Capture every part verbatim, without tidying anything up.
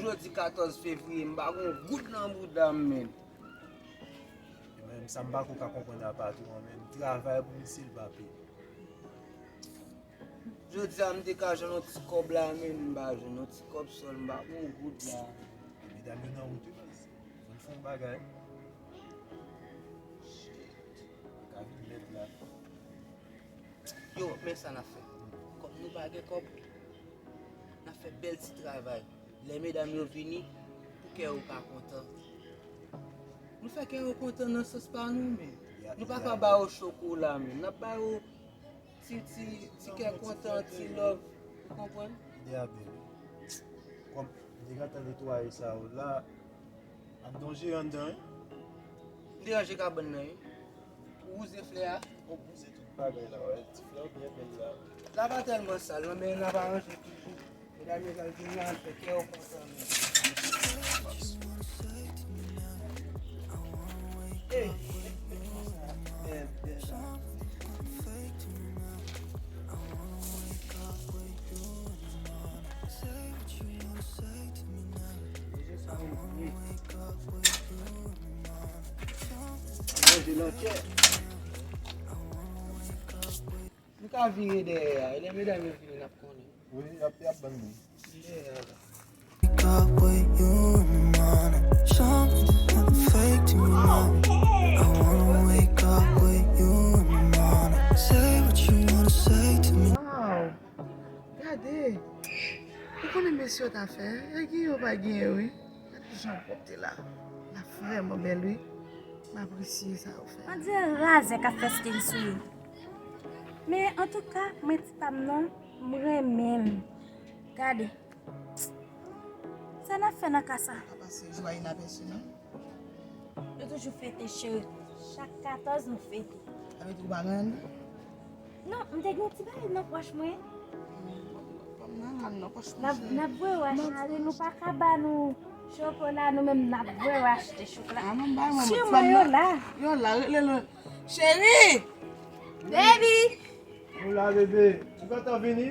Jodi katòz fevriye, m pa gon goud nan bouda m, menn. E menm sa m pa ko ka konprann apa tou an, menn. M travay pou misye, l pa peye. Jodi a, m te ka jwenn yon ti kòb la, menn, m pa jwenn yon ti kòb sòl, m pa gon goud la. Medam yo nan wout wi, baz. Fò n fè yon bagay. Shit. Ka vin lèd la. Yo, men sa n ap fè. Kòm nou pa gen kòb, n ap fè bèl ti travay. Lè medam yo vini, pou kè yo ka kontan. Nou fè kè yo kontan nan sans pa nou, men. Nou pa ka ba yo chokola, men. N ap ba yo ti, ti, ti kè kontan, ti love. Ou konprann? Ide a bèl. Kòm m te gentan netwaye sa yo la, ap danje anndan, wi. M te ranje kabann nan, wi. Ou wouze flè a? Ou wouze tout bagay la, wè. Ti flè byen bèl la. La pa tèlman sal, non, men n ap aranje toujou. Medam yo pral vin la, n fè kè yo kontan, men. Ey, bèl, bèl la. Manje nan kè. Nou ka vire dèyè a, e lè medam yo vini, n ap konnen. Wi, y ap, y ap ban nou. Vire dèyè a la. Wake up with you in the morning. Something that happened fake to me now. I wanna wake up with you in the morning. Say what you wanna say to me. Wow! Gade! Ou konnen mesye yo ta fè, e gen yo pa gen wi. Gade jan pwòpte la. L ap vrèman bèl wi. M apresye sa yo fè. On dirè razè k ap fè skin sou yo. Men antouka, mwen ti pa m nan, m renmen l. Gade. Sa n ap fè nan ka sa? Pa pase jou a inapèsi non. Nou toujou fete, cheri. Chak katòz nou fete. Sa vle di ou pa gen anyen? Non, m te gen yon ti bagay nan pòch mwen. N ap, n ap voye w achte, nou pa ka ba nou chokola, nou menm n ap voye w achte chokola. Sirman yo la. Yo la, rele l. Cheri! Baby! Nou la, bebe. Ou gentan vini?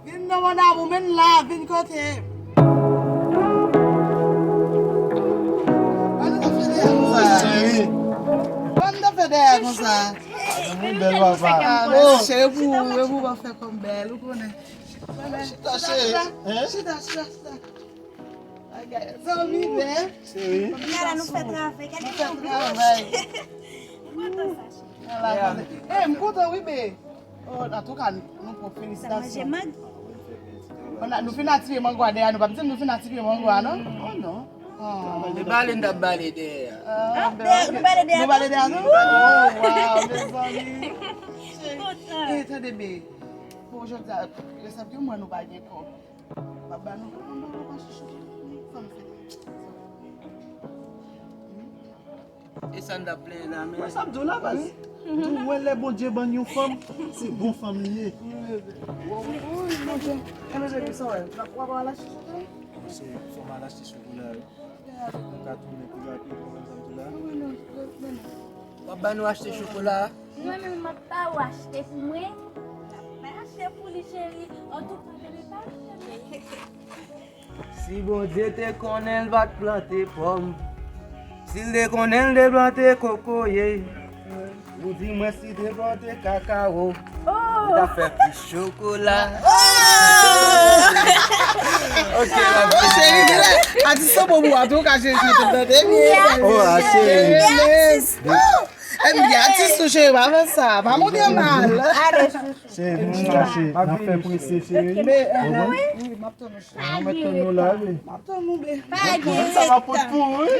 Vin non, mon amour, men la, vin kote. Ban nou fè dèyè konsa. Cheri. Ban nou fè dèyè konsa. Mwen bèl papa. Ah, men cheri, pou ou, pou ou fè kòm bèl, ou konnen. Chita, cheri. Chita, chita, chita. Zanmi, men. Cheri. Gade, nou fè travay, gade nou fè travay. M kontan sa, cheri. Eh, m kontan wi, be. Oh, antouka, nou pran felisitasyon. Sa manje mang. Nou fin atire mango a dèyè, nou pa bezwen nou fin atire mango a, non? Oh, non. Se bale n t ap bale dèyè. Ah, nou bale dèyè, nou? Oh, wow, mezanmi. Eh, tande, be. Bon, jodi a, lè sa gen mwen nou pa gen kòb. Papa nou pa konn ba ou pa chouchou. Fanm fè. E sa n t ap plenyen la, men. Wè sa m di w la, baz. Tou wè lè Bondye ban n yon fanm, se bon fanm li ye. Wi, Bondye. E mezanmi, sa wè, w ap al achte chouchou? Mwen se fanm al achte chouchou la, wi. Nou ka tounen pi rapid, mwen menm sa m di w la. W ap ba nou achte chouchou la? Mwen menm, m ap ba ou achte pou mwen. Mwen achte pou li, cheri. Antouka, bebe, pa achte pou li. Si Bondye te konnen l pa t plante pòm, si l te konnen l te plante kokoye, ou di mwen si l te plante kakawo, li t ap fè plis chokola. Ok, la. Oh, cheri, atis sa bon pou ou, tou ka cheri chante tande byen. Oh, a cheri. Cheri, atis. Ebyen, atis ou cheri, pa fè sa, pa montre mal. Ale, chouchou. Cheri, vin la, cheri. N ap fè prese, cheri. Ok, m ap tann ou, wi. Wi, m ap tann ou, cheri. M ap tann ou la, wi. M ap tann ou, be. Pa gen sa va pot pou ou, wi.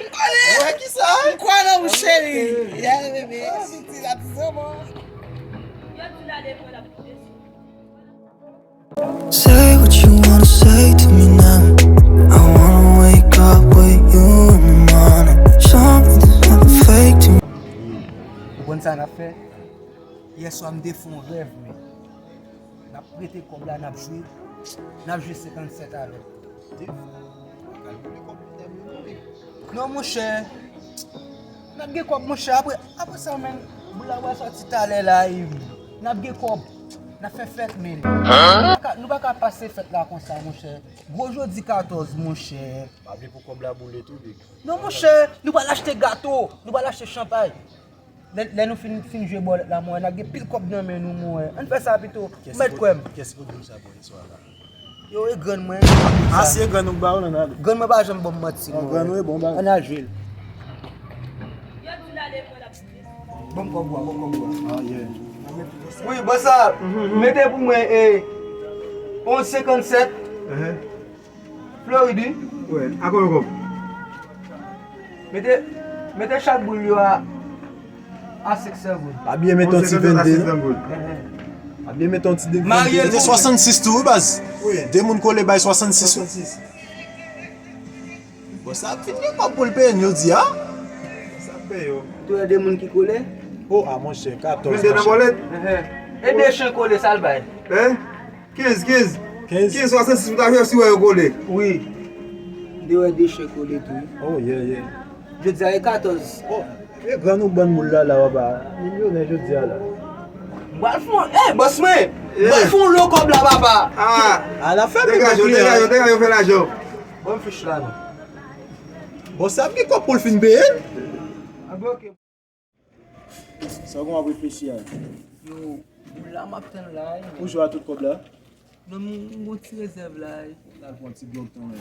Wè ki sa? M kwè nan ou, cheri. Ya, bebe. Piti la, ti zanman. Yo di la de mwen la pou desi. Say what you wanna say to me now. I wanna wake up with you in the morning. Something that happened fake to me. Ou konn sa n ap fè? Yèswa m te fè yon rèv, men n ap prete kòb la, n ap jwe, n ap jwe senkannsèt avè l. Def, pa kal vole kòb medam yo non, men. Non, monchè. N ap gen kòb, monchè. Apre, apre sa, menm, boul la pral sòti talè la, e n ap gen kòb. N N ap fè fèt, men. Nou pa ka, nou pa ka pase fèt la konsa, monchè. Gwo jodi katòz, monchè. Pa bliye pou kòb la boule tou, big. Non, monchè, nou pral achte gato, nou pral achte chanpay. Lè, lè nou fin, fin jwe bòlèt la, mwen, n ap gen pil kòb nan men nou, mwen. Ann fè sa pito. Ou mèt kwè m. Kiyès ki pou boule sa pou nou swa la? Yo, e grann mwen. Ah, si e grann ou k ba ou, ann ale. Grann mwen pa janm ban m manti, mwen. Grann ou e bon bagay. Ann al jwe l. Ban m kòb ou a, ban m kòb ou a. Ah, yeah. Wi, bòs la. Mete pou mwen, e, onz senkannsèt. Florid, wi. Wi, a konbyen kòb? Mete, mete chak boul yo a, a senk san goud. Pa bliye mete yon ti vennde. Senkannsèt a senk san goud. Pa bliye mete yon ti vennde. Mete swasannsis tou, wi, baz. Wi. De moun kole bay swasannsis, wi. Swasannsis. Bon, sa ap fin gen kòb pou l peye n jodi a. Sa ap peye yo. Tou de moun ki kole? Oh, a monchè, katòz, monchè. Vennde nan bòlèt? E de chen kole, sa l bay? Hein? Kenz, kenz. Kenz. Kenz swasannsis, ou ta fè si wè yo kole. Wi. De wè de chen kole tou, wi. Oh, yeah, yeah. Jodi a e katòz. Oh, e grann ou ban boul la, la, papa. Milyonè jodi a la. M pral fè yon, eh, bòs mwen. M pral fè yon lo kòb la, papa. Ah. A la fè degaje, degaje, degaje, fè lajan. Ban m fich la, non. Bon, sa ap gen kòb pou l fin peye n. Ah, bon, ok. Sa w gen w ap reflechi a? Yo, boul la m ap tann la, wi, men. Ou jwe a tout kòb la? Non, m, m gon ti rezèv la, wi. N al pran ti gwòg tou, men.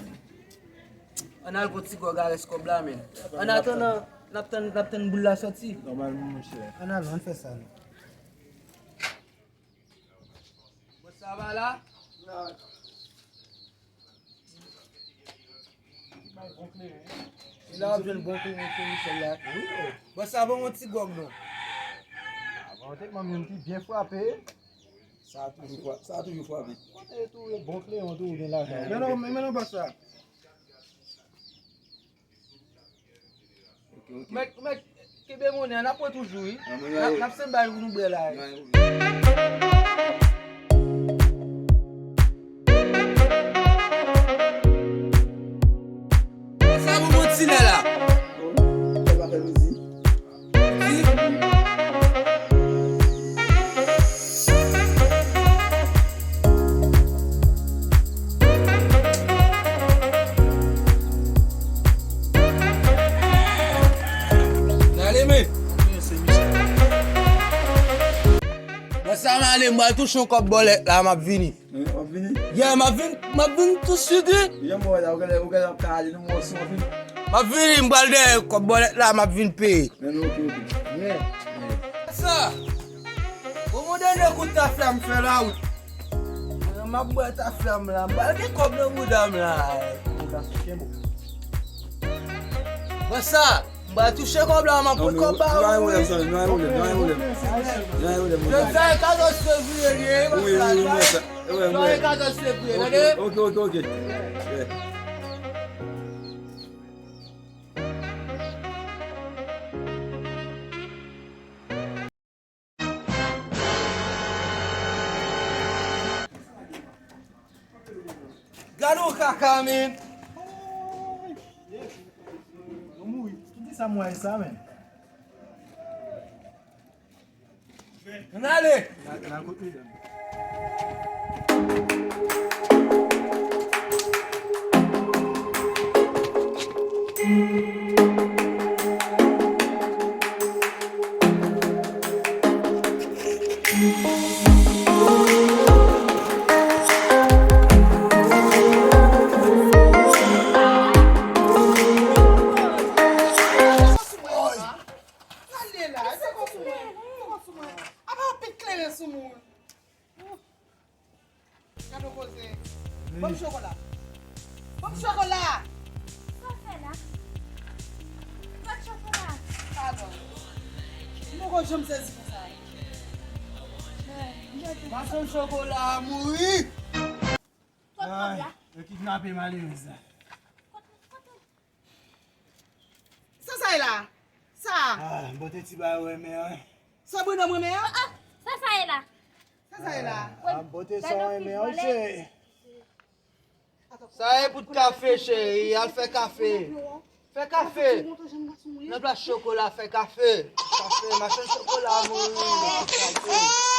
Ann al pran ti gwòg a rès kòb la, men. An atandan, n ap tann, n ap tann boul la sòti. Nòmalman, monchè. Ann al, ann fè sa, non. Bon, sa va la? E la w ap jwenn bon kleren Seychèl la. Wi, o. Bon, sa bon, yon ti gwòg, non? A, bon, te ban m youn ki byen frape. Sa toujou fra-, sa toujou frape. Kote tou, e bon kleren tou, ou gen lajan. Men non, men non, bòs la. Ok, ok. Mèt, mèt, kenbe monnen an, n ap pran toujou, wi. N ap, n ap senn bay pou nou bwè la, wi. Sa pou mwen ti lè la. Sa pa fè midi. N ale, men. Bon, sa m ale, m pral touche yon kòb bòlèt la, m ap vini. Wi, w ap vini? Yeah, m ap vin, m ap vin tousuit, wi. Jan m wè la, ou genlè, ou genlè ap ka ale nan mòso, w ap vini. M ap vini, m pral dèyè kòb bòlèt la, m ap vin peye. Men, ok, ok. Yeah. Sa, bon, mwen dènye kout tafya m fè la, wi. M ap bwè tafya m la, m pral gen kòb nan bouda m la. Bon, sa, m pral touche kòb la, m ap pran kòb ba ou. Non, men, nou pa gen pwoblèm, zanmi, nou pa gen pwoblèm, nou pa gen pwoblèm. Nou pa gen pwoblèm, nou pa gen pwoblèm. Jodi a e katòz fevriye, ye, wi, wi, wi, sa. Jodi a e katòz fevriye, tande? Ok, ok, ok. Yeah. Gade yon kaka, men. Yo mouri. Tout di sa m wè sa, men. Ann ale. N al, n al kot medam. Gade la, e fè kò sou mwen, fè kò sou mwen. Apa w ap pete kleren sou moun? Gade w koze. Ban m chokola. Ban m chokola. Sa w fè la? Ban m chokola. Padon. M poko janm sezi konsa. Machann chokola a mouri. Kot kòb la? Yo kidnape malerèz la. Sa sa ye la? Sa? Ah, m pote ti bagay ou renmen an. Sa Brenda m renmen an? Ah, ah, sa sa ye la? Sa sa ye la? Ah, m pote sa ou renmen an, cheri. Sa ye pou kafe, cheri. Al fè kafe. Fè kafe. Nan plas chokola, fè kafe. Kafe, machann chokola, mouri.